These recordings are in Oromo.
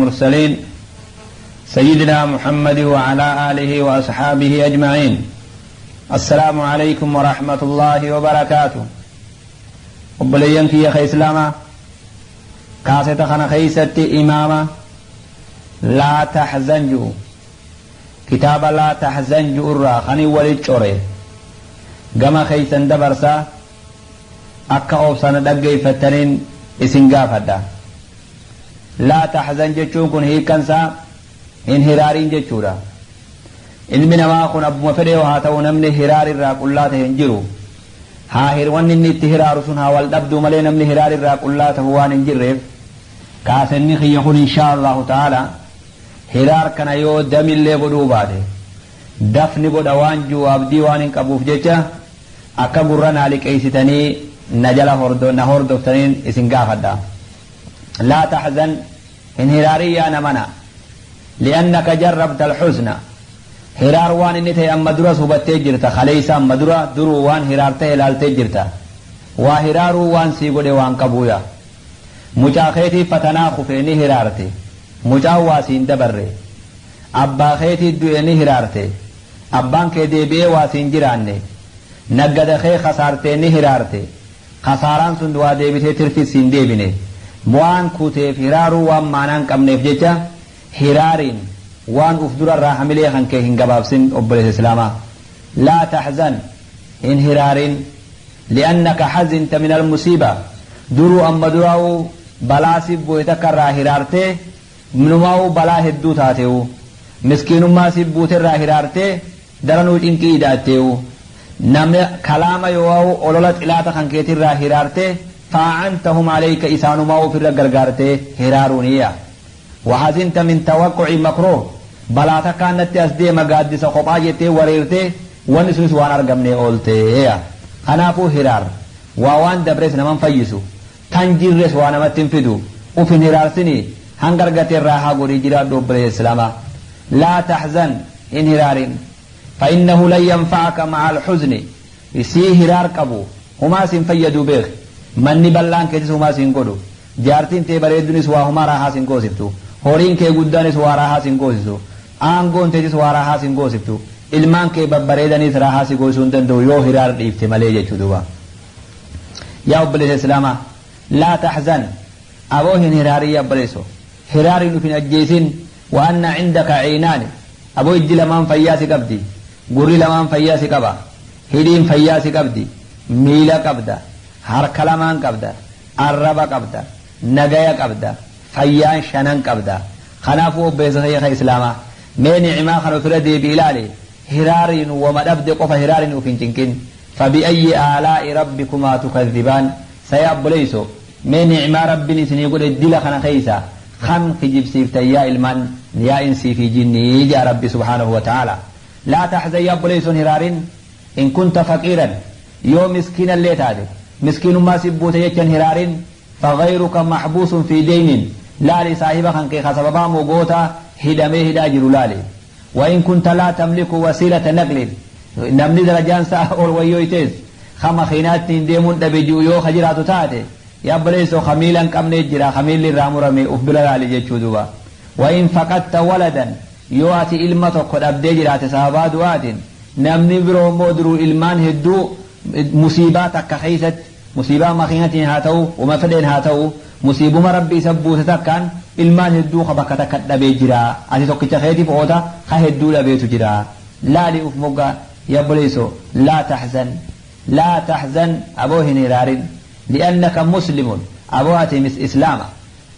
المرسلين سيدنا محمد وعلى آله وأصحابه أجمعين. السلام عليكم ورحمة الله وبركاته. Obboleeyyan kiyya ka Islaamaa, kaaseta kana keeysatti imaama Laa Taxzan ju'u, kitaaba Laa Taxzan ju'u irraa kanin walit core gama keeysan dabarsa. Akka obsaan na dhaggeeyfattaniin isin gaafadha. Laa Taxzan jechuun kun hiikkan isaa hin hiraariin jechuudha. Ilmi namaa kun abbuma fedhee haa ta'u, namni hiraar irraa qullaa ta'e hin jiru. Haa wanni inni itti hiraaru sun haa wal dhabduu malee, namni hiraar irraa qullaa ta'u waan hin jirreef, kaasenni kiyya kun inshaa Allahu ta'ala hiraar kana yoo damillee godhuu baate dafni godha waan jiru abdii waan hin qabuuf jecha, akka gurra naa liqeessitanii na jala na hordoftaniin isin gaafadha. Laa taxzan, hin hiraarin yaa namana. Li'annaka jarrabta alxusna, hiraar waan inni ta'e amma duras hubattee jirta. Kaleeysa amma dura duruu waan hiraar ta'e ilaaltee jirta. Waa hiraaruu waan sii godhe waan qabuuya. Mucaa keetii fatanaa kufee ni hiraarte, mucaan waa siin dabarre. Abbaa keetii du'e ni hiraarte, abbaan kee deebi'ee waa siin jiraanne. Naggada kee kasaartee ni hiraarte, kasaaraan sun waa deebitee tirfis siin deebine. Waan kuteef hiraaruu waan maanaan qabneef jecha, hiraariin waan uf durarraa hamilee kan kee hin gabaabsin. Obboleessa Islaamaa, laa taxzan, hin hiraarin. Li'annaka xazinta min almusiiba, duruu amma duraa'uu balaa si bu'e takka irraa hiraartee, numaa'uu balaa hedduu taateewu. Miskiinummaa si buute irraa hiraartee, daranuu cinqii idaatteewu. Nama kalaama yoo'aa'u olola xilaata kan keetirraa hiraartee, faa'antahum alayka, isaanumaa ofirra gargaartee hiraaruuniya. Waxazinta min tawaqquci makruuh, balaa takkaan natti as deema gaaddisa kophaa jettee wareertee, wanni sunis waan argamnee oolteeya. Kanaafuu hiraar waa waan dabres naman fayyisu, tan jirres waa namatti hin fidu. Uf hin hiraarsinii, hanga argate raahaa godhii jiraadhu. Obboleessa Islaamaa, laa taxzan, hin hiraarin. Fa innahu lan yanfa'aka ma'a alxuzni, sii hiraar qabu humaa sin fayyaduu beek. Manni bal'aan keetis humaa sin godhu, jaartiin tee bareeddunis waa humaa raahaa sin goosiftu, horiin kee guddaanis waa raahaa sin goosisu, aangoon teetis waa raahaa sin goosiftu, ilmaan kee babbareedanis raahaa si goosisuu hin danda'u yoo hiraar dhiifte malee jechuu duuba. Yaa obboleessa Islaamaa, laa taxzan, aboo hin hiraarin. Yaa obboleesso, hiraariin uf hin ajjeesin. Wa anna cindaka ceynaani, aboo ijji lamaan fayyaa si qabdi, gurri lamaan fayyaa si qaba, hidhiin fayyaa si qabdi, miila qabda, harka lamaan qabda, arraba qabda, nagaya qabda, fayyaan shanan qabda. Kanaafuu obboleessa kiyya ka Islaamaa, mee ni'imaa kana ofirra deebi ilaali. Hiraariin wama dhabde qofa hiraariin uf hin cinqin. Fabi'ayyi aalaa'i rabbikumaa tukadhibaan? Saya obboleeyso, mee ni'imaa Rabbiin isinii godhe dila kana keeysa kam kijibsiiftan, yaa ilmaan, yaa insii fi jinnii? Jaa Rabbi subhaanahu wa ta'aala. Laa taxzan, yaa obboleeyson, hiraarin. In kunta faqiiran, yoo miskiinallee taate, miskiinummaa si buute jechan hiraarin. Faghayruka maxbuusun fi deynin, laali saahiba kan kee ka sababaa mogoota hidhamee hidhaa jiru laali. Wa in kunta laa tamliku wasiilata naqlin, namni darajaan isaa ol wayyoytees ka makiinaattiin deemuun dhabe ji'u yoo ka jiraatu taate, yaa obboleessoo, ka miila hin qabnee jira, ka miilli irraa murame uf bira laali jechuu duuba. Wa in faqadta waladan, yoo ati ilma tokko dhabdee jiraate sababaa du'aatiin, namni biroo immoo duruu ilmaan hedduu musiibaa takka keessatti, musiibaa makiinatiin haa ta'u, wama fedheen haa ta'u, musiibuma Rabbi isa buuse takkaan ilmaan hedduu ka bakka takka dhabee jira. Ati tokkicha keetiif oota, ka hedduu dhabeetu jira. Laali uf moggaa. Yaa obboleessoo, laa taxzan, laa taxzan, aboo hin hiraarin. Li'annaka muslimun, aboo ati Islaama.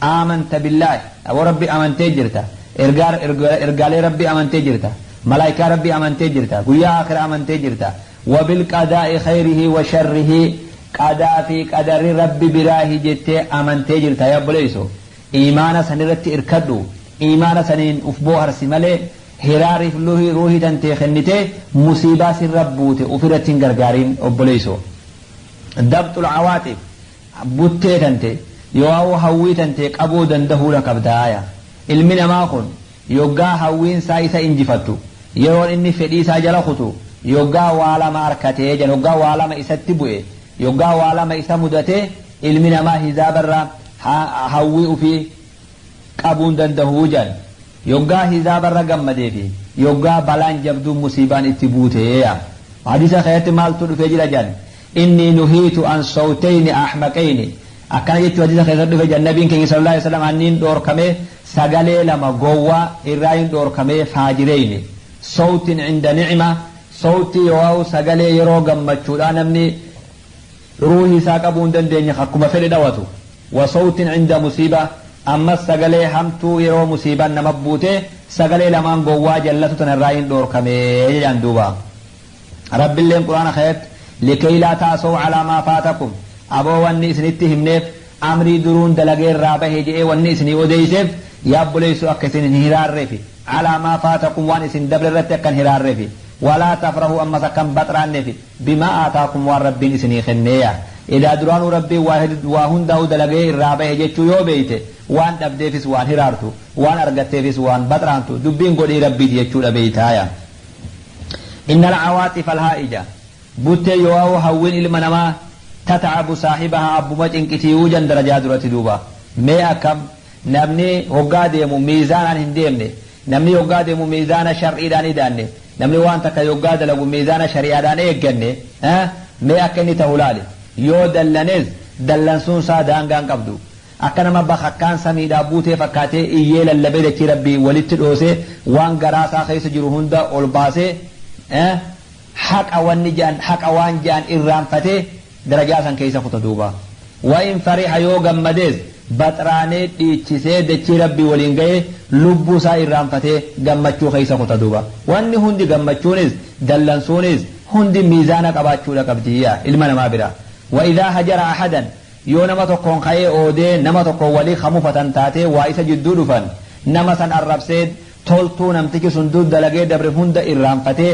Aamanta billaahi, aboo Rabbi amantee jirta, ergaalee Rabbi amantee jirta, malaayikaa Rabbi amantee jirta, guyyaa aakhira amantee jirta. Wabilqadaa'i khayrihi wa sharrihi, qadaa fi qadarri Rabbi biraahi jettee amantee jirta. Yaa obboleeyso, iimaana sanirratti irkadhu, iimaana saniin uf booharsi malee hiraariif ruuhii tantee kennitee musiibaa sirra buute ufirratti hin gargaarin. Obboleeyso, dabxul cawaaxif, buttee tante yoo hawwii tantee qabuu dandahuudha qabdaaya. Ilmi namaa kun yoggaa hawwiin isaa isa injifattu, yeroon inni fedhii isaa jala kutu, yoggaa waa lama arkatee jan, yoggaa waa lama isatti bu'e, yoggaa waa lama isa mudatee, ilmi namaa hizaabarra hawwii ufii qabuu hin dandahuu jedhan. Yoggaa hizaabarra gammadee fi yoggaa balaan jabduun musiibaan itti buutee. Hadiisa keessatti maaltu dhufee jira jedhan. Inni nuhiitu an sawtayni ahmaqayni. Akkana jechuun hadiisa keessatti dhufe jedhan nabiin keenya sallallahu alaihi wasallam anniin dhoorkamee sagalee lama gowwaa irraa hin dhoorkamee faajireyni. Sawtin inda ni'ma sawtii yoo sagalee yeroo gammachuudhaa namni ruuhii isaa qabuu hin dandeenye akkuma fedhe dhawatu. Wa sawtin inda musiiba ammas sagalee hamtuu yeroo musiibaan nama buute sagalee lamaan gowwaa jallatu tanarraa hin dhoorkamee jedhan duuba. Rabbiilleen quraana keessatti likay laa ta'asaw calaa maa faatakum aboo wanni isinitti himneef amrii duruun dalagee irraa bahe jedhee wanni isinii odeeyseef yaa obboleessu akka isin hin hiraarreefi calaa maa faatakum waan isin dabre irratti akka hin hiraarreefi walaa tafrahu ammas akka hin baxraanneefi bimaa aataakum waan rabbiin isinii kenneeya. Edaa duraanuu rabbiin waa hundaa'u dalagee irraa bahe jechuu yoo beeyte waan dhabdeefis waan hiraartu waan argatteefis waan baxraantu dubbiin godhii rabbiiti jechuudha beeytaaya. Inna alcawaatifa alhaa'ija buttee yoo hawwiin ilma namaa tatcabu saahibahaa abbuma cinqitiiwuu jan darajaa duratti duuba. Mee akkam namni hoggaa deemu miizaanaan hin deemne namni hoggaa deemu miizaana shar'iidhaan idaanne namni waan takka yoggaa dalagu miizaana shari'aadhaan eegganne mee akka inni ta'u laali yoo dallanes dallansuun isaa daangaan qabdu akka nama bakakkaan samiidhaa buutee fakkaatee iyyee lallabee dachii rabbii walitti dhoosee waan garaasaa keessa jiru hunda ol baasee haqa wanni jedhan haqa waan jedhan irraanfatee darajaa san keessa kuta duuba. Wa in fariha yoo gammadees baxraanee dhiichisee dachii rabbii waliin ga'ee lubbuu isaa irraanfatee gammachuu keessa kuta duuba. Wanni hundi gammachuunis dallansuunis hundi miizaana qabaachuudha qabdiyya ilma namaa bira. Wa idhaa hajara ahadan yoo nama tokkoon ka'ee oodee nama tokkoon walii kamufatan taatee waa isa jidduu dhufan nama san arrabsee toltuu namtichi sun dur dalagee dabre hunda irraanfatee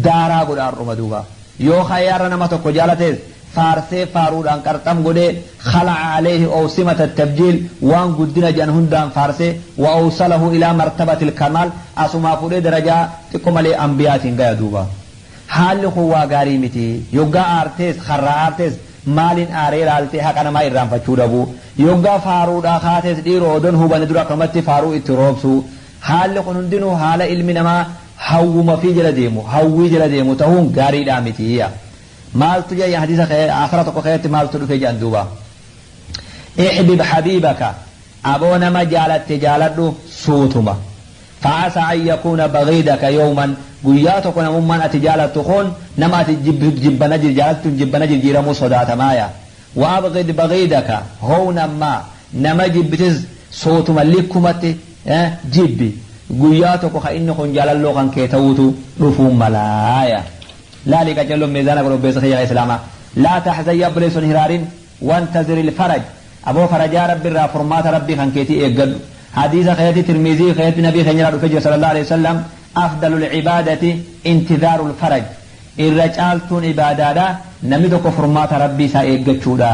daaraa godha har'uma duuba. Yoo ka'ee har'a nama tokko jaalatees faarsee faaruudhaan qarxam godhee khala'a alayhi awsimata tabjiil waan guddina jedhan hundaan faarsee wa awsalahu ilaa martabatil kamaal asumaa fuudhee darajaa xiqqoo malee ambiyaatiin gaya duuba. Haalli kun waa gaarii miti. Yoggaa aartees karraa aartees maaliin aaree laaltee haqa namaa irraanfachuu dhabu. Yoggaa faaruudhaa kaatees dhiiroo odoon hubanne dura akkanumatti faaruu itti roobsu. Haalli kun hundinuu haala ilmi namaa hawwuma fi jala deemu hawwii jala deemu ta'uun gaariidhaa miti. Maaltu jedhan hadiisa asara tokko keessatti maaltu dhufe jedhan duuba. Ihbib habiibaka aboo nama jaalatte jaaladhu suutuma. Fa'asa an yakuuna bagiidaka yawman guyyaa tokko namummaan ati jaalattu kun nama ati jibbana jaalattuun jibbana jijjiiramuu sodaatamaaya. Wa abgid bagiidaka hownan maa nama jibbitis suutuma likkumatti jibbi guyyaa tokko ka inni kun jaalalloo kan kee ta'uutu dhufuu malaaya. Laali qacelloon miizaana godhu obboleessa kiyya islaamaa. Laa tahzan yaa obboleessoon hiraarin wantazir ilfaraj aboo farajaa rabbi irraa furmaata rabbii kan keetii eeggadhu. Hadiisa keetti Tirmizii keetti nabii keenya irraa dhufee jira sallallahu alaihi wasallam afdalul ibaadati intizaarul faraj irra caaltuun ibaadaadha namni tokko furmaata rabbii isaa eeggachuudha.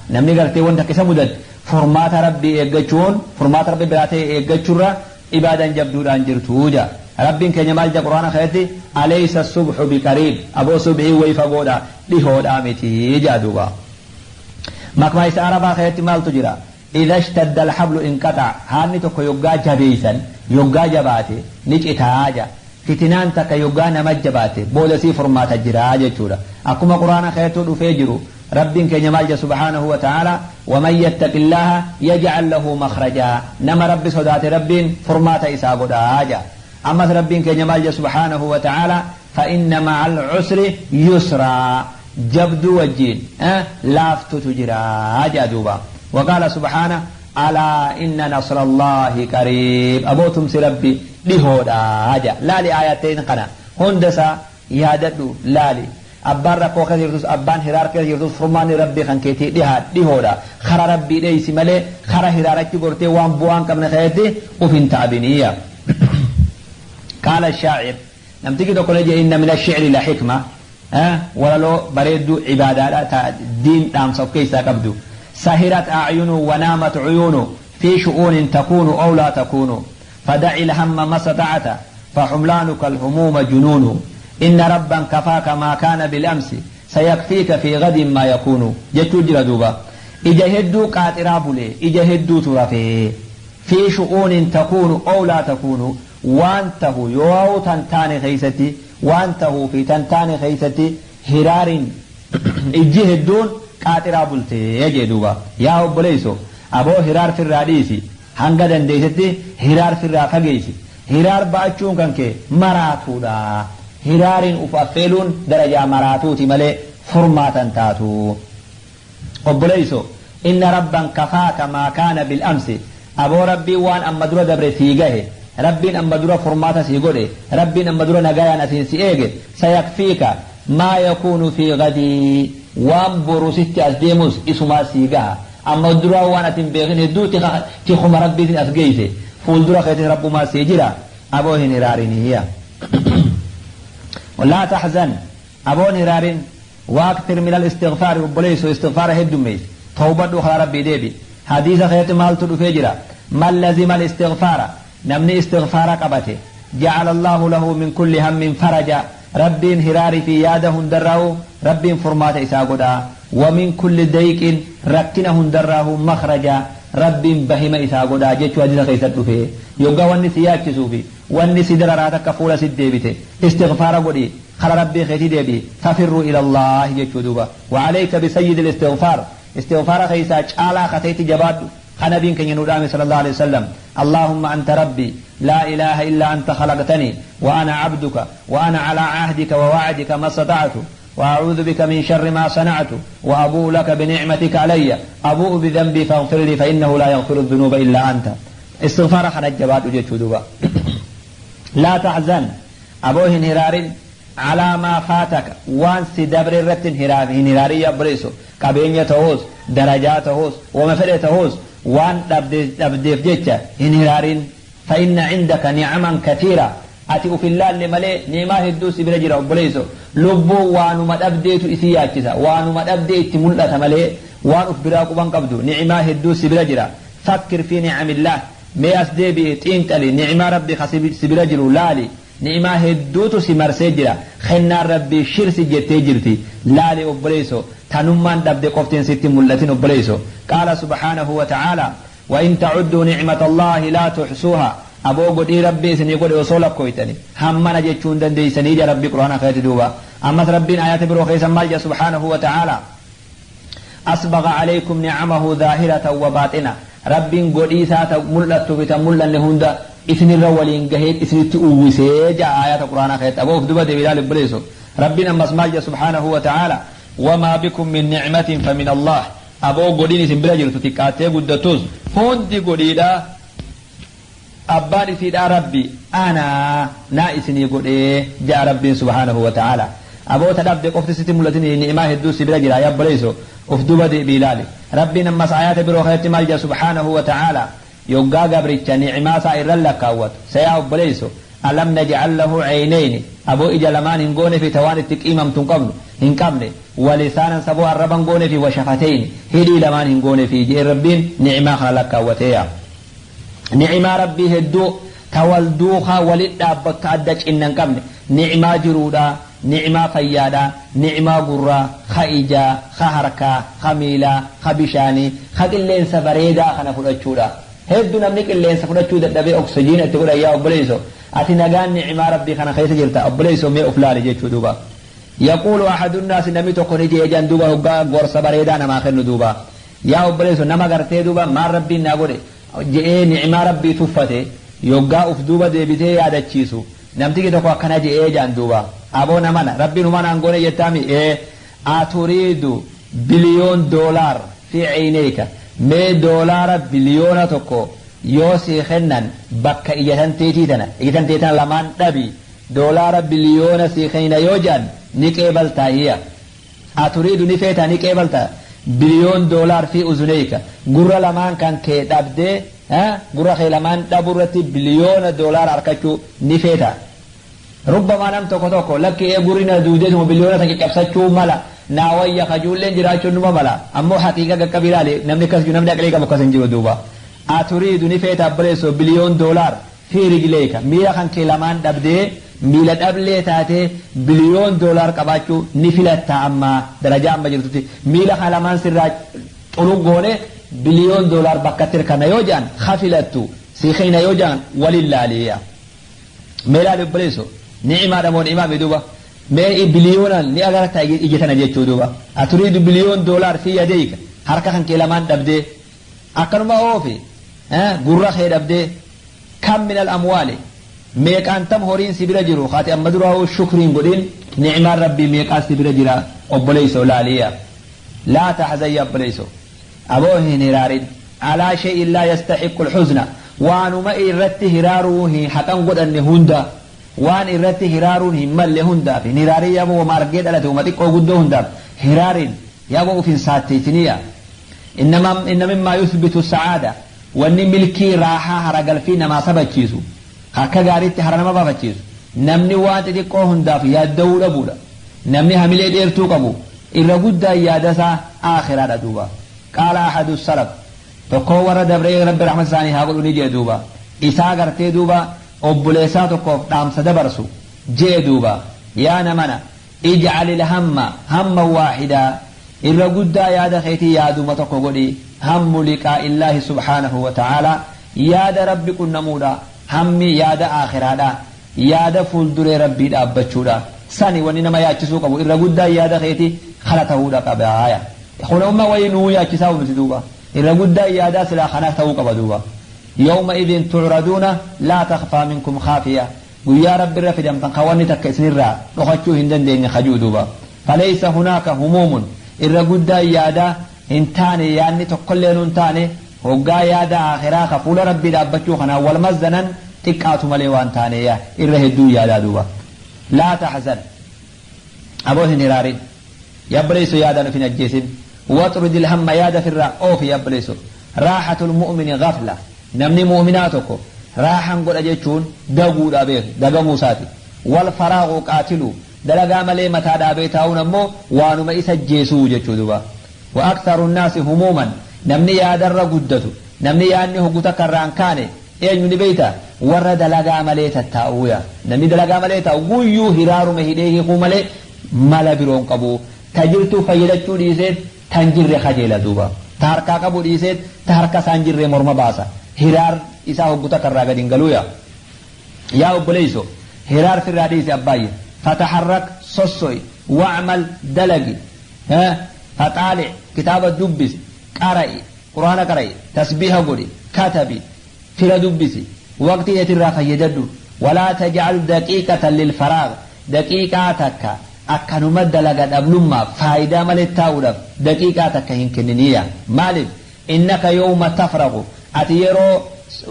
Namni gartee wanta akka isa mudate furmaata rabbii eeggachuun furmaata rabbii biraa ta'e eeggachuurra ibaadan jabduudhaan jirtu jaa. Rabbiin keenya maal jedha quraana keessatti alaysa subhu biqariib aboo subhii wayi fagoodha dhihoodha miti jaa duuba. Makmaa isa arabaa keessatti maaltu jira? Idha ishtadda alhablu inqaxa'a haanni tokko yoggaa jabeeysan yoggaa jabaate ni citaa jaa. Fitinaan takka yoggaa nama jabaate booda sii furmaata jira jechuudha. Akkuma quraana keessattuu dhufee jiru rabbiin keenya maal jedha subhaanahu wa ta'ala waman yattaqillaha yaj'al lahu makhrajaa nama rabbi sodaate rabbiin furmaata isaa godhaa jaa. Ammas rabbiin keenya maal jedha subhaanahu wa ta'ala fa inna ma'al usri yusraa jabduu wajjiin laaftutu jira jaa duuba. وقال سبحانه ألا إن نصر الله قريب أبو تمسي ربي dhihoodha ja laali aayatteen kana hundasa yaadadhu laali abbaan rakkoo keessa jirtus abbaan hiraar keessa jirtus furmaanni rabbii kan keetii dhihaa dhihoodha kara rabbii dheeysi malee kara hiraarachi gortee waan bu'aan qabne keessatti uf hin taabiniya. قال الشاعر namtichi tokko ne jedhe inna min ash-shi'ri la hikma walaloo bareedduu cibaadaadha diin dhaamsa of keessaa qabdu. سهرت أعين ونامت عيون في شؤون تكون أو لا تكون فدع الهم ما استطعت فحملانك الهموم جنون إن ربا كفاك ما كان بالأمس سيكفيك في غد ما يكون jechuu jira duuba. Ija hedduu qaaxiraa bulee ija hedduutu rafee. Fi shu'uunin takuunu ow laa takuunu, waan tahu yoo tan taane keeysatti, waan tahuu fi tan taane keeysatti hiraariin ijji hedduun qaaxiraa bultee jee duuba. Yaa obboleeyso, aboo hiraar firraa dhiisi, hanga dandeeysetti hiraar firraa fageeysi. Hiraar ba'achuun kan kee maraatuudha. Hiraariin uf affeeluun darajaa maraatuuti malee furmaata hin taatu. Obboleeyso, inna rabban kafaaka maa kaana bil amsi, aboo Rabbiin waan amma dura dabre sii gahe, Rabbiin amma dura furmaata sii godhe, Rabbiin amma dura nagayaan asiin si eege, sayakfiika maa yakuunu fii gadii, waan boru sitti as deemus isumaa sii gaha. Amma duraa waan ati hin beekin hedduu tikuma Rabbiitiin as geeyse, fuuldura keetis Rabbumaa sii jira, aboo hin hiraarinii. Laa tahzan, aboo hin hiraarin. Waakthir minal istighfaari, obboleeyso istighfaara heddummeeysi, tawbadhu, karaa Rabbii deebi. Hadiisa keetti maaltu dhufee jira? Man lazima al-istighfaara, namni istighfaara qabate, ja'ala Allaahu lahu min kulli hammin faraja, Rabbiin hiraari fi yaada hundarraahu Rabbiin furmaata isaa godha, wa min kulli dayqin, rakkina hundarraahu makhraja, Rabbiin bahima isaa godha jechuu hadiisa keessa dhufe. Yoggaa wanni si yaachisuu fi wanni si dararaa takka fuula si deebite, istighfaara godhi, kara Rabbii keetii deebi'i. Fafirruu ilallaahi jechuu duuba. Wa alayka bisayyidil istighfaar, istighfaara keessaa caalaa ka ta'etti jabaadhu, ka nabiin keenya nuu dhaame sallallahu alaihi wasallam: Allaahumma anta rabbii, laa ilaaha illaa anta, khalaqtanii wa ana abduka, wa ana alaa ahdika wa wa'dika ma istata'tu, وأعوذ بك من شر ما صنعت، وأبوء لك بنعمتك علي، أبوء بذنبي فاغفر لي فإنه لا يغفر الذنوب إلا أنت. استغفار kana jabaadhu jechuu duuba. لا تحزن, aboo hin hiraarin, على ما فاتك, waan si dabre irratti hin hiraarin. Yaa obboleesso, qabeenya ta'uus, darajaa ta'uus, wama fedhe ta'uus, waan dhabdeef jecha hin hiraarin. فإن عندك نعما كثيرة, ati uf hin laalle malee ni'imaa hedduu si bira jira. Obboleesso, lubbuu waanuma dhabdeetu isii yaachisa, waanuma dhabdee itti mul'ata malee waan uf biraa quban qabdu. Ni'imaa hedduu si bira jira. فكر في نعم الله, mee as deebi'e xiinxali, ni'imaa Rabbi si bira jiru laali. Ni'imaa hedduutu si marsee jira, kennaan Rabbii shirsi jettee jirti, laali obboleesso. Tanummaan dhabde qoftiin sitti mul'atin obboleesso. قال سبحانه وتعالى: وإن تعدوا نعمة الله لا تحصوها. Aboo, godhii Rabbii isinii godhe osoo lakkooytani hammana jechuun dandeeysanii ja Rabbii Qur'aana keeti duuba. Ammas Rabbiin ayaata biroo keessa maal jedha سبحانه وتعالى? أسبغ عليكم نعمه ظاهرة وباطنة. Rabbiin godhii isaa ta mul'attu fi ta mul'anne hunda isinirra waliin gahee isinitti uwwisee ja'a ayaata Qur'aanaa keessatti. Aboo, of duba deebi ilaali obboleesso. Rabbiin ammas maal jedha سبحانه وتعالى? وما بكم من نعمة فمن الله. Aboo, godhiin isin bira jirtu xiqqaattee guddattus hundi godhiidha abbaan isiidha Rabbi, anaa naa isinii godhee ja'a Rabbiin سبحانه وتعالى. Aboota dhabde qofti sitti mul'atin, ni'imaa hedduu si bira jira. Yaa obboleesso, uf duba deebi ilaali. Rabbiin ammas ayaata biroo keessatti maal jedha سبحانه وتعالى yoggaa gabricha ni'imaa isaa irra lakkaawwatu? Sayaa obboleesso, ألم نجعل له عينين, aboo ija lamaan hin goone fi tawaan itti qiimamtu hin qabnu hin qabne, ولسانا, saboo arraban goone fi, وشفتين, hidhii lamaan hin goone fi jee Rabbiin ni'imaa kana lakkaawwateeya. Ni'imaa Rabbii hedduu tawal duukaa walit dhaabbattu adda cinna hin qabne, ni'imaa jiruudha, ni'imaa fayyaadha, ni'imaa gurraa, ka ijaa, ka harkaa, ka miilaa, ka bishaanii, ka qilleensa bareedaa kana fudhachuudha. Hedduu namni qilleensa fudhachuu dadhabee oksijiina itti godhan. Yaa obboleeyso, ati nagaan ni'imaa Rabbii kana keessa jirta. Obboleeyso, mee of laali jechuu duuba. يقول أحد الناس, namni tokko ni jee duuba hoggaa gorsa bareedaa namaa kennu duuba. Yaa obboleeyso, nama gartee duuba maal Rabbiin naa godhe je'ee ni'imaa Rabbii tuffate yoggaa uf duuba deebisee yaadachiisu, namtiki tokko akkana je'ee jaan duuba: Aboo namana, Rabbiin humaa naan goone jettaami? Ee. أتريد بليون دولار في عينيك, mee $1 biliyoona yoo sii kennan bakka ija tanteetii tana, ija tantee tana lamaan dhabi, $biliyoona sii kennina yoo jedhan ni qeebaltaa? Hiya أتريد, ni feetaa, ni qeebaltaa بليون دولار في أذنيك, gurra lamaan kan kee dhabdee, gurra kee lamaan dhabu irratti $biliyoona harkachuu ni feeta? ربما nam tokko tokko lakki, ee gurri na duudeetuma biliyoona san caccabsachuu mala naa wayya kajuulleen jiraachuun numa mala. Ammoo haqiiqa qaqqabi ilaali, namni akkas jiru, namni aqlii qabu akkas hin jiru duuba. أتريد, ni feeta abboleessoo, بليون دولار في رجليك, miila kan kee lamaan dhabdee, miila dhablee taatee $biliyoon qabaachuu ni filatta? Amma darajaa amma jirtutti miila kan lamaan sirraa xuluggoone Biliyoon doolaar bakkatti hirkanna yoo jedhan hafilattu sii kennina yoo jedhan walin laaliya. Mee laali obboleesso, ni'imaadha moo ni'imaa mi duuba? Mee biliyoonaan ni agarta ija tana jechuu duuba. Aturiidu biliyoon doolaar fi yadeyka, harka kan kee lamaan dhabdee, akkanuma oofi gurra kee dhabdee, kam min al amwaali, meeqaan tam horiin si bira jiru ka ati amma duraahuu shukrii hin godhin, ni'imaan Rabbii meeqaa si bira jira obboleesso laaliya. Laa tahzan yaa obboleesso. Aboo hin hiraarin. Alaa shay'in laa yastahiqqul huzna, waanuma irratti hiraaruu hin haqan godhanne hunda, waan irratti hiraaruun hin malle hundaaf hin hiraarin. Yaaboo wama argee dhalate, wama xiqqoo guddoo hundaaf hiraarin, yaaboo uf hin saatteessiniya. Inna mimmaa yuthbitu sa'aada, wanni milkii raahaa haragalfii namaa sabachiisu, ka akka gaariitti hara nama baafachiisu, namni waan xixiqqoo hundaaf yaadda'uu dhabuudha. Namni hamilee dheertuu qabu irra guddaan yaadasaa aakhiraadha duuba. Qaala ahadu salaf, tokkoo warra dabree Rabbi rahmata isaanii haa godhu ni je'e duuba, isaa gartee duuba obboleessaa tokkoof dhaamsa dabarsu je'e duuba, yaa namana, ij'alil hamma hamman waahidaa, irra guddaa yaada keetii yaaduma tokko godhi, hammu liqaa'illaahi subhaanahu wa ta'aalaa, yaada Rabbi qunnamuudha, hammi yaada aakhiraadha, yaada fuulduree Rabbii dhaabbachuudha. Sani wanni nama yaachisuu qabu irra guddaan yaada keeti kana tahuudha qaba. Kun umma wayii nuu yaachisaa nuti duuba. Irra guddaan yaadaa silaa kana tahuu qaba duuba. Yawma idhin tu'raduuna laa takhfaa minkum khaafiya, guyyaa Rabbi irra fidamtan ka wanni takka isinirraa dhokachuu hin dandeenye kajuu duuba. Falaysa hunaaka humuumun, irra guddaan yaadaa hin taane, yaadni tokkollee hin taane hoggaa yaada aakhiraa ka fuula Rabbii dhaabbachuu kanaan wal mazzanan xiqqaatu malee waan taaneya irra hedduu yaadaa duuba. Laa tahzan, aboo hin hiraarin yabboleeyso, yaadaan of hin ajjeesin. Waxrudil hamma, yaada firraa oofi yabboleeyso. Raaxatul mu'mini gafla, namni mu'minaa tokko raaxan godha jechuun daguudha beek, dagamuu isaati. Wal faraaqu qaatilu, dalagaa malee mataa dhaabee taa'uun ammoo waanuma isa jeesuu jechuu duuba. Wa aktharu nnaasi humuuman, namni yaadarra guddatu, namni yaadni hoggu takka irraa hin kaane eenyu ni beeyta? Warra dalagaa malee tattaa'uuya. Namni dalagaa malee taa'u guyyuu hiraaruma hidhee hiikuu malee mala biroon qabu. Ta jirtuu fayyadachuu dhiiseet tan jirre kajeela duuba. Ta harkaa qabu dhiiseet ta harka isaan jirree morma baasa. Hiraar isaa hoggu takka irraa gadi hin galuuya. Yaa obboleeyso, hiraar firraa dhiisi abbaayye. Fataharrak, sosso'i, wa'mal, dalagi, faxaali', kitaaba dubbisi, qara'i, quraana qara'i, tasbiiha godhi, katabi, fira dubbisi, waqtii teetirraa fayyadadhu. Walaa taj'al daqiiqatan lilfaraag, daqiiqaa takka akkanuma dalaga dhablummaaf faayidaa malee taa'uudhaaf daqiiqaa takka hin kenniniya. Maaliif? Innaka yawma tafragu, ati yeroo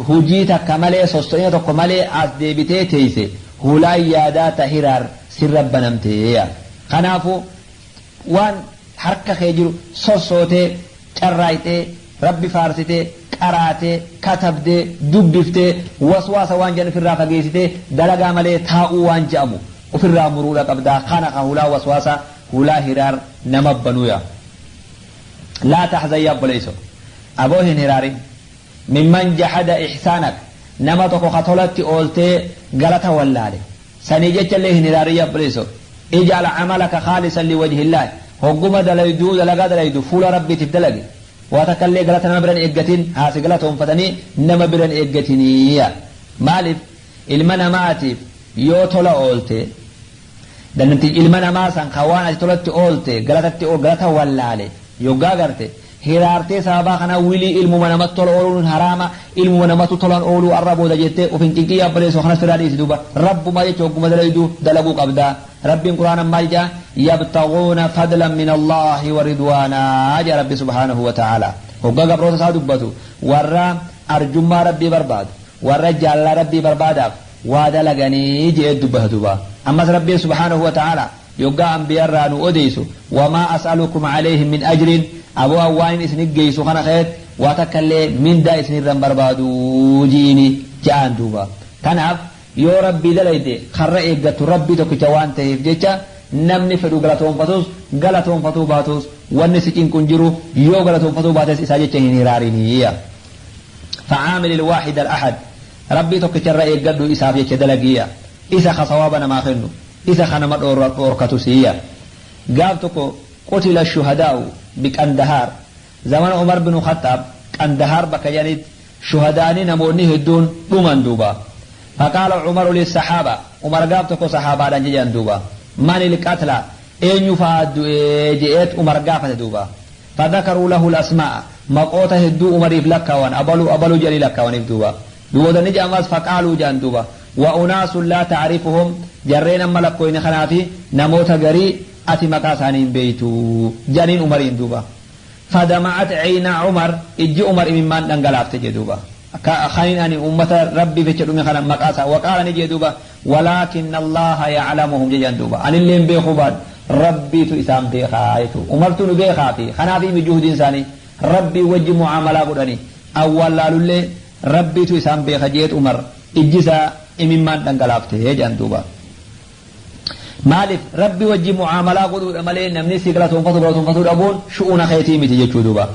hujii takka malee, sosso'ina tokko malee as deebitee teeyse, hulaan yaadaa ta hiraar sirra banamteeya. Kanaafu waan harka kee jiru sossootee, carraayxee, Rabbi faarsitee, qaraatee, katabdee, dubbiftee, waswaasa waan jedhan ufirraa fageessitee, dalagaa malee taa'uu waan je'amu ufirraa muruudha qabdaa. Kana ka hulaa waswaasa, hulaa hiraar nama banuuya. Laa tahzan yaa obboleeyso, aboo hin hiraarin. Mimman jahada ihsaanak, nama tokko ka tolatti ooltee galata wallaale sanii jechallee hin hiraarin yaa obboleeyso. Ij'al camalaka khaalisan liwajhillaahi, hogguma dalayduu, dalagaa dalaydu fuula Rabbiitiif dalagi. Waa takkallee galata nama biran eeggatin, haa si galatoonfatanii nama biran eeggatiniiya. Maaliif? Ilma namaatiif yoo tola oolte, dandeettii ilma namaa san ka waan ati tolatti oolte galatatti galata wallaale yoggaa garte hiraartee, sababaa kanaa wilii ilmuma namatti tola ooluun haraama, ilmuma namatu tolan ooluu arra booda jettee uf hin cinqii. Obboleessoo, kanas firraa dhiisi duuba. Rabbumaa jecha hogguma dalaydu dalaguu qabda. Rabbiin quraana maal jedha? Yabtaguuna fadlan min Allaahi wa ridwaanaa jedha Rabbi subhaanahu wa ta'ala hoggaa gabroota isaa dubbatu. Warra arjummaa Rabbii barbaadu, warra jaalala Rabbii barbaadaaf waa dalaganii je'ee dubbata duuba. Ammas Rabbiin subhaanahu wa ta'ala yoggaa anbiyarraa nu odeeysu, wamaa as'alukum alayhi min ajrin, aboo an waan isin geeysu kana keet waa takka illee mindaa isinirran barbaadu ji'iini ja'aan duuba. Tanaaf yoo Rabbii dalayde karra eeggattu Rabbii tokkicha waan taheef jecha, namni fedhu galatoonfatus galatoonfatuu baatus wanni si cinqu hin jiru. Yoo galatoonfatuu baates isaa jecha hin hiraariniyya. Facaamil ilwaaxid al-ahad, Rabbii tokkicharra eeggadhu, isaaf jecha dalagiya. Isa ka sawaaba namaa kennu, isa ka nama dhoorkatu siyya. Gaaf tokko qutila shuhadaa'u biqandahaar, zamana Umar binu Khaxaab. Qandahaar bakka jedhanitti shuhadaanii namoonni hedduun dhuman duuba. Faqaala Umaru lissahaaba, Umar gaaf tokko sahaabaadhaan jedhan duuba. Manil qatla, eenyu fa'aa du'ee je'eet Umar gaafate duuba. Fadhakaruu lahu al-asmaa'a, maqoota hedduu Umariif lakkaawan, abalu abalu jedhanii lakkaawaniif duuba. Duuba ni jedhamas faqaaluu jedhan duuba. Wa unaasun laa ta'rifuhum, jarreen amma lakkooyne kanaafi namoota garii ati maqaa isaanii hin beeytu jedhaniin Umariin duuba. Fadama'at cayna Umar, ijji Umar imimmaan dhangalaafte jedhe duuba. Kanin ani ummata Rabbiif jecha dhume kana maqaa isaa waqaala ni jedhe duuba, walaakinna Allaaha ya'lamuhum jedhan duuba. Anillee hin beekuu baadhu, Rabbiitu isaan beekaa jechuudha. Umartu nu beekaa fi kanaaf imi juhdiin isaanii Rabbii wajji mu'aamalaa godhanii awwaallaalullee Rabbiitu isaan beeka jeet Umar ijji isaa imimmaan dhangalaafte jedhan duuba. Maaliif Rabbi wajji mu'aamalaa godhuudha malee namni si galatoonfatu galatoonfatuu dhabuun shu'uuna keetii miti jechuu duuba.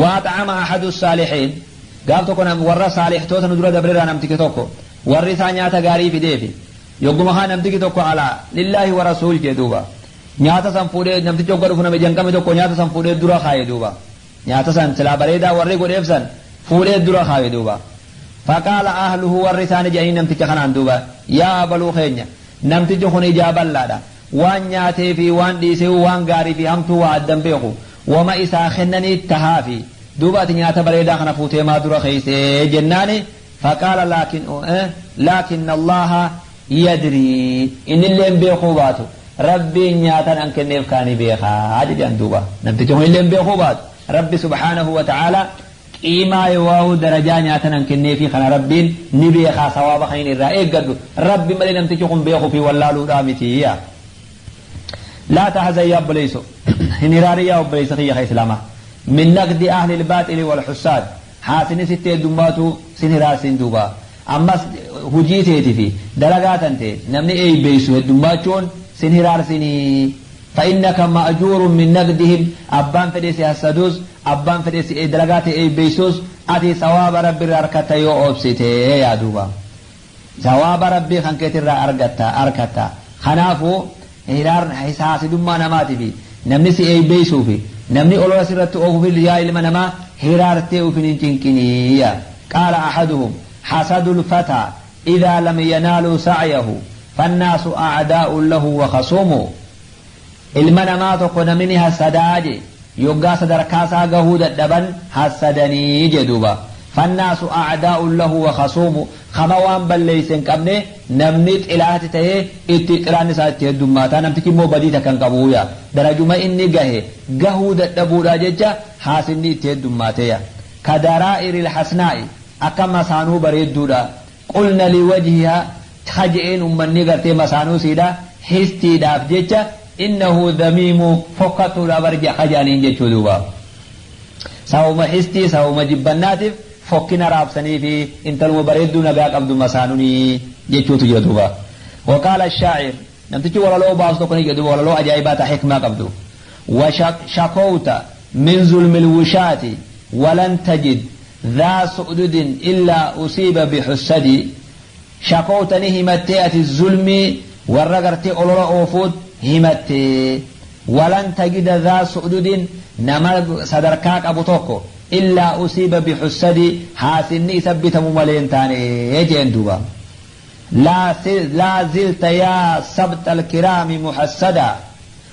Waa xa'ama ahadu saalihiin, gaaf tokko warra saalihtoota nu dura dabreerraa namtichi tokko warri isaa nyaata gaarii fideefi yogguma kaa namtichi tokko alaa lillaahi wa rasuul jee duuba. Nyaata san fuudhee namtichi hogga dhufu nama ija hin qabne tokko nyaata san fuudhee dura kaaye duuba. Nyaata san silaa bareedaa warri godheef san fuudhee dura kaaye duuba. Faqaala ahluhu, warri isaanii jedhanii namticha kanaan duuba, yaa abaluu keenya, namtichi kun ijaa bal'aadha. Waan nyaatee fi waan dhiisee, waan gaarii fi hamtuu waa addan beeku. Wama isaa kennanii tahaafi. Duuba ati nyaata bareedaa kana fuutee maa dura keeysee jennaani, faqaala laakinna Allaaha yadrii, innilleen beekuu baatu Rabbiin nyaatan an kenneef kaani beekaa jedhan duuba. Namtichi kun illeen beekuu baatu Rabbi subhaanahu wa ta'aalaa qiimaa yookaan darajaa nyaatan an kenneefi kana Rabbiin ni beekaa, sawaaba kan inni irraa eeggadhu Rabbi malee namtichi kun beekuu fi wallaaluudhaa miti. Laa tahzan, yaa obboleeyso, hin hiraarin, yaa obboleeysa kiyya ka islaamaa, min naqdi ahli ilbaaxili wal hussaad, haasini sitti heddummaatu sin hiraarsin duuba. Ammas hujii teeti fi dalagaa tante namni eeybeeysu heddummaachuun sin hiraarsinii. Fa'innaka ma'juurun min naqdihim, abbaan fedhe si hassaduus, abbaan fedhe si dalagaa tee eeybeeysuus, ati sawaaba Rabbi irraa arkatta yoo obsite yaa duuba. Sawaaba Rabbii kan keetirraa argatta arkatta. Kanaafuu hiraar haasidummaa namaati fi namni si eeybeeysuu fi namni olola sirratti oofuuf, yaa ilma namaa, hiraartee ufin hin cinqinii. Qaala ahaduhum, hasadul fataa idaa lam yanaaluu sa'yahu fannaasu a'daa'un lahu wa khasuumu. Ilma namaa tokko namni ni hassadaa je yoggaa sadarkaa isaa gahuu dadhaban hassadanii je duuba. Fannaasu a'daa'un lahu wa khasuumu, kama waan balleeyse hin qabne namni xilaati tahee itti xilaanni isaa itti heddummaata, namtichi immoo badii takka hin qabuuya, darajuma inni gahe gahuu dadhabuudha jecha haasinni itti heddummateya. Kadaraa'iril hasnaa'i, akka masaanuu bareedduudha, qulna liwajhiha ka je'een ummanni gartee masaanuu siidha histiidhaaf jecha innahu dhamiimu, fokkattuudha bar ka je'aniin jechuu duuba. Sababuma histii, sababuma jibbannaatiif fokkina raabsanii fi intaluma bareedduu nagaa qabdu masaanunii jechuutu jira duuba. Waqaala shaacir, namtichi walaloo baasu tokko ni jedhu duuba, walaloo ajaa'ibaa ta hikmaa qabdu. Washakowta min zulmi lwushaati walan tajid dhaa su'dudin illaa usiiba bixussadi. Shakowta, ni himattee ati, zulmii warra gartee olola oofuut himattee, walan tajida dhaa su'dudin, nama sadarkaa qabu tokko, illaa usiiba bixussadi, haasinni isa bitamu malee hin taane jeen duuba. Laa zilta yaa sabxa alkiraami muhassada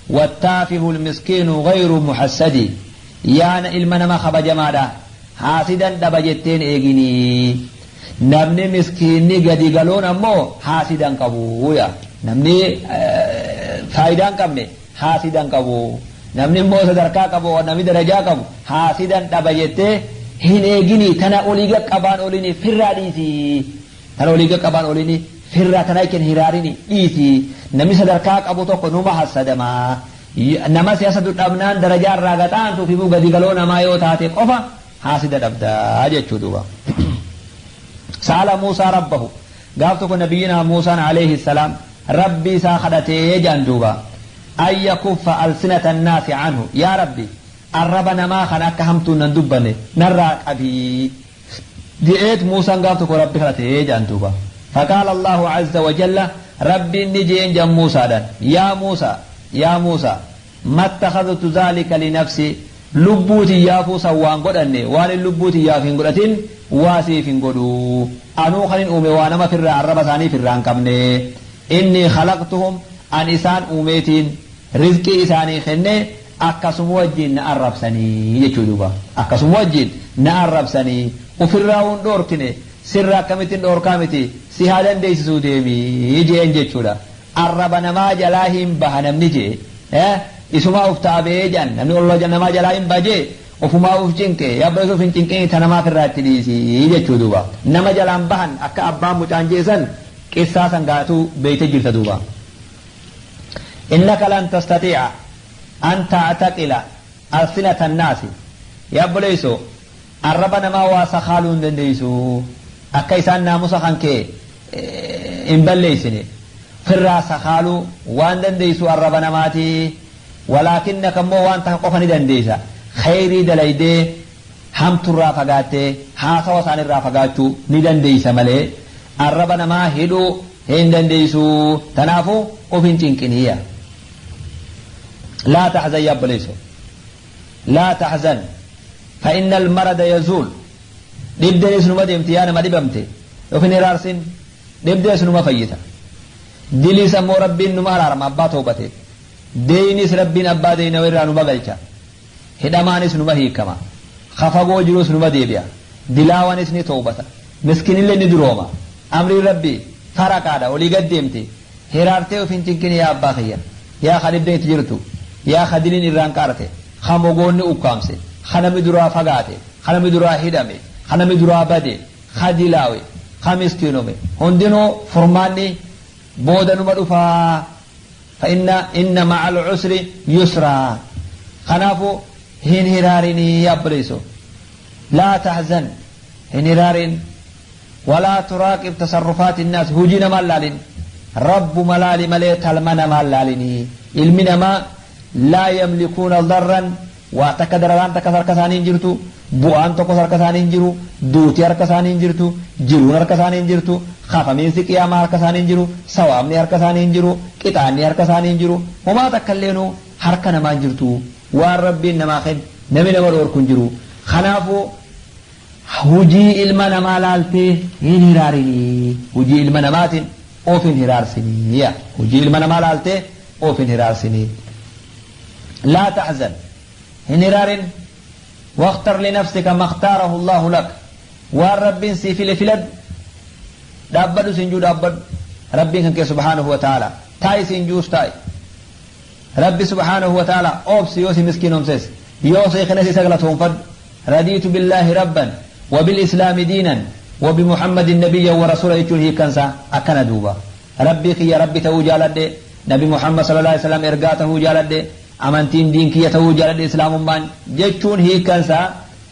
wattaafihu almiskiinu gayru muhassadi. Yaana ilma nama kabajamaadha, haasidan dhaba jetteen eeginii, namni miskiinni gadi galoon ammoo haasidan qabu. Ya namni faayidaan qabne haasidan qabu, namni immoo sadarkaa qabu, namni darajaa qabu haasidan dhaba jettee hin eeginii. Tana olii qaqqabaan olini firraa dhiisii, tana olii qaqqabaan olini firraa, tana jechuun hiraarini dhiisii. Namni sadarkaa qabu tokko numa hassadamaa. Nama si hasadu dhabnaan darajaa irraa gaxaantuu fi gadi galoo namaa yoo taate qofa haasida dhabdaa jechuu duuba. Sa'ala Muusaa rabbahu, gaaf tokko nabiyyinaa Muusaan alayhi salaam Rabbii isaa kadhatee jedhan duuba, an yakuffa alsinata annaasi anhu, yaa Rabbi, arraba namaa kan akka hamtuun nan dubbanne narraa qabii je'eet Muusaan gaaf tokko Rabbi kadhatee jedhan duuba. Faqaala Allahu azza wa jalla, Rabbiin ni je'een jedhan Muusaadhaan, yaa Muusaa, yaa Muusaa, mattakhadhtu dhaalika linafsi. Lubbuu tiyyaafuu san waan godhanne waan hin lubbuu tiyyaaf hin godhatin waa siif hin godhu. Anuu kanin uume waa nama firraa arraba isaanii firraa hin qabne. Inni khalaqtuhum an isaan uumeetiin rizqii isaanii kenne akkasuma wajjin na arrabsanii jechuu duuba. Akkasuma wajjin na arrabsanii ofirraa hun dhoorkine sirra akkamittiin dhoorkaa miti si haa dandeessisuu deemii jeen jechuudha. Arraba namaa jalaa hin baha namni jee isumaa uf taabee jedhan namni olola namaa jalaa hin baha jee ofumaa uf cinqe yabba isuuf hin cinqini ta namaaf irraa itti dhiisii jechuu duuba. Nama jalaan bahan akka abbaan mucaan jeesan qissaa san gaatuu beeyte jirta duuba. Innaka lan tastatii'a an ta'taqila alsinata annaasi yaa obboleessoo arraba namaa waa sakaaluu hin dandeessu akka isaan naamusa kan kee hin balleessine firraa sakaaluu waan dandeessu arraba namaati walaakinnaka immoo waan takka qofa ni dandeessa khayrii dalaydee hamturraa fagaattee haasawa isaanirraa fagaachuu ni dandeessa malee arraba namaa hidhuu hin dandeessu tanaafuu of hin cinqiniyya. لا تحزن يا obboleessoo لا تحزن فإن المرض يزول dhibdeen isinuma deemti yaa nama dhibamte of hin hiraarsin dhibdeen isinuma fayyita diliis ammoo rabbiin numa araarama abbaa toobateef deeynis rabbiin abbaa deeyna irraa numa galcha hidhamaanis numa hiikama kafagoo jirus numa deebi'a dilaawanis ni toobata miskinillee ni durooma amriin rabbii faraqaadha olii gad deemte hiraartee of hin cinqini yaa abbaa kiyya yaa ka dhibdeen itti jirtu yaa ka diliin irraan qaarte ka mogoonni ukkaamse ka namni duraa fagaate ka namni duraa hidhame ka namni duraa bade ka dilaawe ka miskiinome hundinuu furmaanni booda numa dhufaa فإن إن مع العسر يسرا خنافو هن هرارني يا بليسو لا تحزن هن هرارين ولا تراقب تصرفات الناس هجينا مالالين رب ملالي ملي تلمنا مالاليني علمنا ما لا يملكون ضرا وتكدر وان تكسر كسانين جرتو bu'aan tokko harka isaanii hin jiru duuti harka isaanii hin jirtu jiruun harka isaanii hin jirtu kafamiinsi qiyaamaa harka isaanii hin jiru sawaabni harka isaanii hin jiru qixaanni harka isaanii hin jiru homaa takka illeenuu harka namaa hin jirtu waan rabbiin namaa kenne namni nama dhoorku hin jiru kanaafuu hujii ilma namaa laaltee hin hiraarinii hujii ilma namaatiin of hin hiraarsinii hujii ilma namaa laaltee of hin hiraarsinii laa taxzan hin hiraarin واختر لنفسك ما اختاره الله لك والرب سيفل فلد دابد سنجو دابد ربي كنك سبحانه وتعالى تاي سنجوس تاي ربي سبحانه وتعالى أوبس يوسي مسكين أمسس يوسي خنسي سقلتهم فد رضيت بالله ربا وبالإسلام دينا وبمحمد النبي ورسوله يجوله كنسا أكن دوبا ربي خي ربي تو جالد نبي محمد صلى الله عليه وسلم إرقاته جالد amantiin diin kiyya ta'uu jaaladhe islaamummaan jechuun hiikkansaa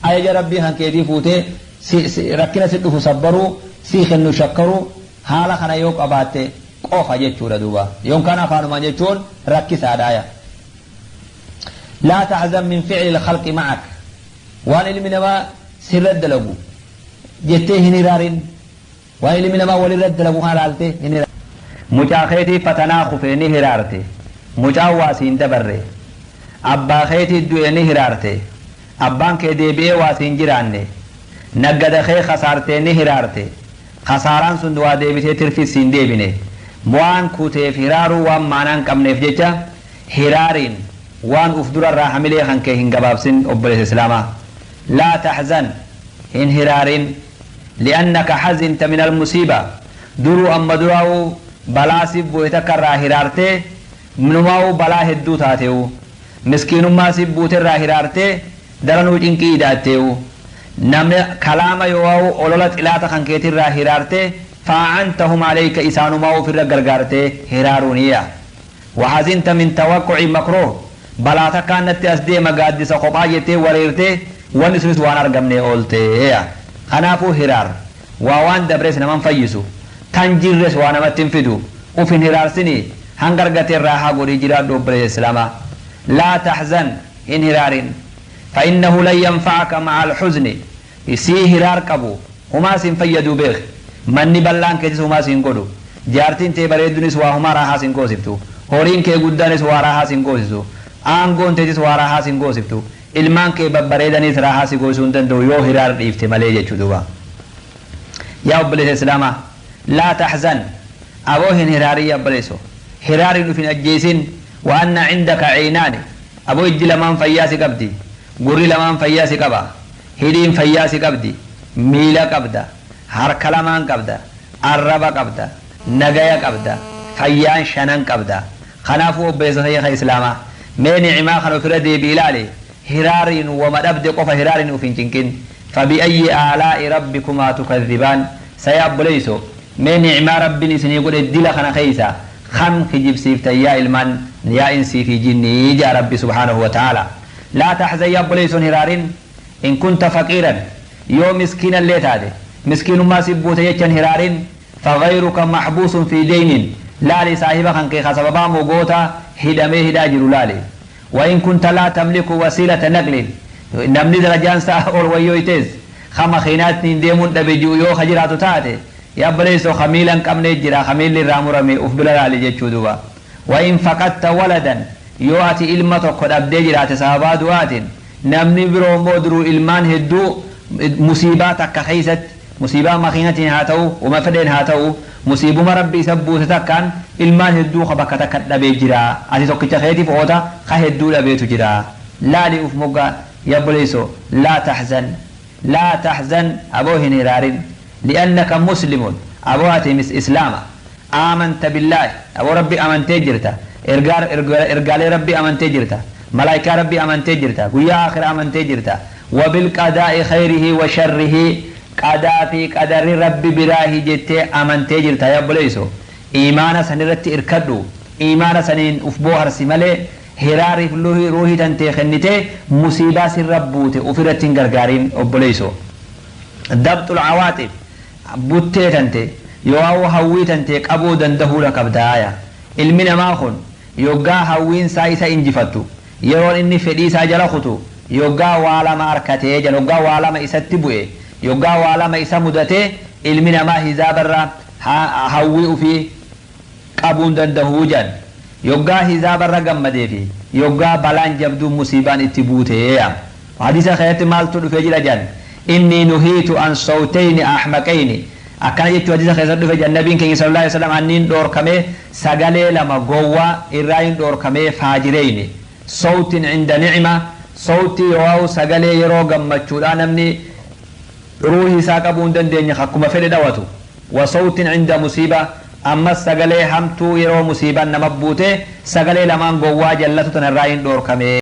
ajaja rabbii kan keetii fuutee rakkina si dhufu sabbaruu si kennu shakkaruu haala kana yoo qabaatte qofa jechuudha duuba yookaan afaanumaan jechuun rakkisaadhaaya. لا تحزن من فعل الخلق معك waan ilmi namaa sirra dalagu jettee hin hiraarin waan ilmi namaa walirra dalagu kana laaltee hin hiraarin. Mucaa keetii fatanaa kufee ni hiraarte mucaan waa siin dabarre abbaa keetii du'e ni hiraarte abbaan kee deebi'ee waa siin jiraanne naggada kee kasaartee ni hiraarte kasaaraan sun waa deebitee tirfis siin deebine waan kuteef hiraaruu waan maanaa hin qabneef jecha hiraariin waan uf durarraa hamilee kan kee hin gabaabsin obboleessa islaamaa laa taxzan hin hiraarin li'annaka hazinta min almusiiba duruu amma duraa'uu balaa siif bu'e takka irraa hiraartee numaa'uu balaa hedduu taateewu miskiinummaa siif buute irraa hiraartee daranuu cinqii idaatteewu namni kalaama yoo'u olola xilaata kan keetirraa hiraartee faa'antahum alayka isaanumaa ofirra gargaartee hiraaruuniya وحزنت من توقع مكروه balaa takkaan natti as deema gaaddisa kophaa jettee wareertee wanni sunis waan argamne ooltee kanaafuu hiraar waa waan dabres naman fayyisu tan jirres waa namatti hin fidu uf hin hiraarsini hanga argate irraa haa godhii jiraadhu obboleessa islaamaa laa taxzan hin hiraarin فإنه لن ينفعك مع الحزن sii hiraar qabu humaa sin fayyadu beek manni bal'aan keetis humaa sin godhu jaartiin tee bareeddunis waa humaa raahaa sin goosiftu horiin kee guddaanis waa raahaa sin goosisu aangoon teetis waa raahaa sin goosiftu Ilmaan kee babbareedaniis raahaa si goosuu hin danda'u yoo hiraar dhiifte malee jechuu duuba. Yaa obboleessa Islaamaa, laa taxzan, aboo hin hiraarin. Yaa obboleesso, hiraarin uf hin ajjeesin. Wa anna cindaka caynaani, aboo ijji lamaan fayyaa si qabdi, gurri lamaan fayyaa si qaba, hidhiin fayyaa si qabdi, miila qabda, harka lamaan qabda, arraba qabda, nagaya qabda, fayyaan shanan qabda. Kanaafuu obboleessa kiyya Islaamaa, mee ni'imaa kana ofirra deebi ilaali. Hiraariin wama dhabde qofa hiraariin uf hin cinqin. فبأي آلاء ربكما تكذبان. Saya obboleeyso, mee ni'imaa Rabbiin isinii godhe dila kana keeysa kam kijibsiiftan, yaa ilmaan, yaa insii fi jinnii? Jaa Rabbi سبحانه وتعالى. لا تحزن, yaa obboleeyson, hiraarin. إن كنت فقيرا, yoo miskiina illee taate, miskiinummaa si buute jechan hiraarin. فغيرك محبوس في دين. Laali, saahiba kan kee sababaa mogoota hidhamee hidhaa jiru laali. وإن كنت لا تملك وسيلة نقل, namni darajaan isaa ol wayyoytees kama kiinaattiin deemuun dhabe ji'u yoo ka jiraatu taate, yaa obboleessoo, ka miila hin qabne jira, ka miilli irraa murame uf bira laali jechuu duuba. وإن فقدت ولدا, yoo ati ilma tokko dhabdee jiraate sababaa du'aatiin, namni biroo immoo duruu ilmaan hedduu musiibaa takka keeysatti, musiibaa makiinatiin haa ta'u, uma fedheen haa ta'u, musiibuma Rabbi isa buuse takkaan ilmaan hedduu ka bakka takka dhabee jira. Ati tokkicha keetiif oota, ka hedduu dhabeetu jira. Laali uf moggaa. Yaa obboleesso, لا تحزن, لا تحزن, aboo hin hiraarin. لأنك مسلم, aboo ati mis islaama. آمنت بالله, aboo Rabbi amantee jirta, ergaalee Rabbi amantee jirta, malaayikaa Rabbi amantee jirta, guyyaa aakhira amantee jirta. وبالقضاء خيره وشره, qadaa fi qadarri Rabbi biraahi jettee amantee jirta. Yaa obboleeyso, iimaana san irratti irkadhu, iimaana saniin uf booharsi malee hiraariif ruuhii tantee kennitee musiibaa sirra buute ufirratti hin gargaarin. Obboleeyso, ضبط العواطف, buttee tante yoo hawwii tantee qabuu dandahuudha qabdaaya. Ilmi namaa kun yoggaa hawwiin isaa isa injifattu, yeroon inni fedhii isaa jala kutu, yoggaa waa lama harkatee jala, yoggaa waa lama isatti bu'e, yoggaa waa lama isa mudatee, ilmi namaa hizaabarra hawwii ufii qabuun dandahuu jan. Yoggaa hizaabarra gammadee fi yoggaa balaan jabduu musiibaan itti buutee. Hadiisa keessatti maaltu dhufee jira jan? إني نهيت عن صوتين أحمقين, akkana jechuu hadiisa keessatti dhufe jan. Nabiin keenya صلى الله عليه وسلم anniin dhoorkamee sagalee lama gowwaa irraa hin dhoorkamee faajireyni. صوت عند نعمة, sawtii yoo sagalee yeroo gammachuudha namni ruuhii isaa qabuu hin dandeenye akkuma fedhe dhawatu. وصوت عند مصيبة, ammas sagalee hamtuu yeroo musiibaan nama buute. Sagalee lamaan gowwaa jallatu tanarraa hin dhoorkamee.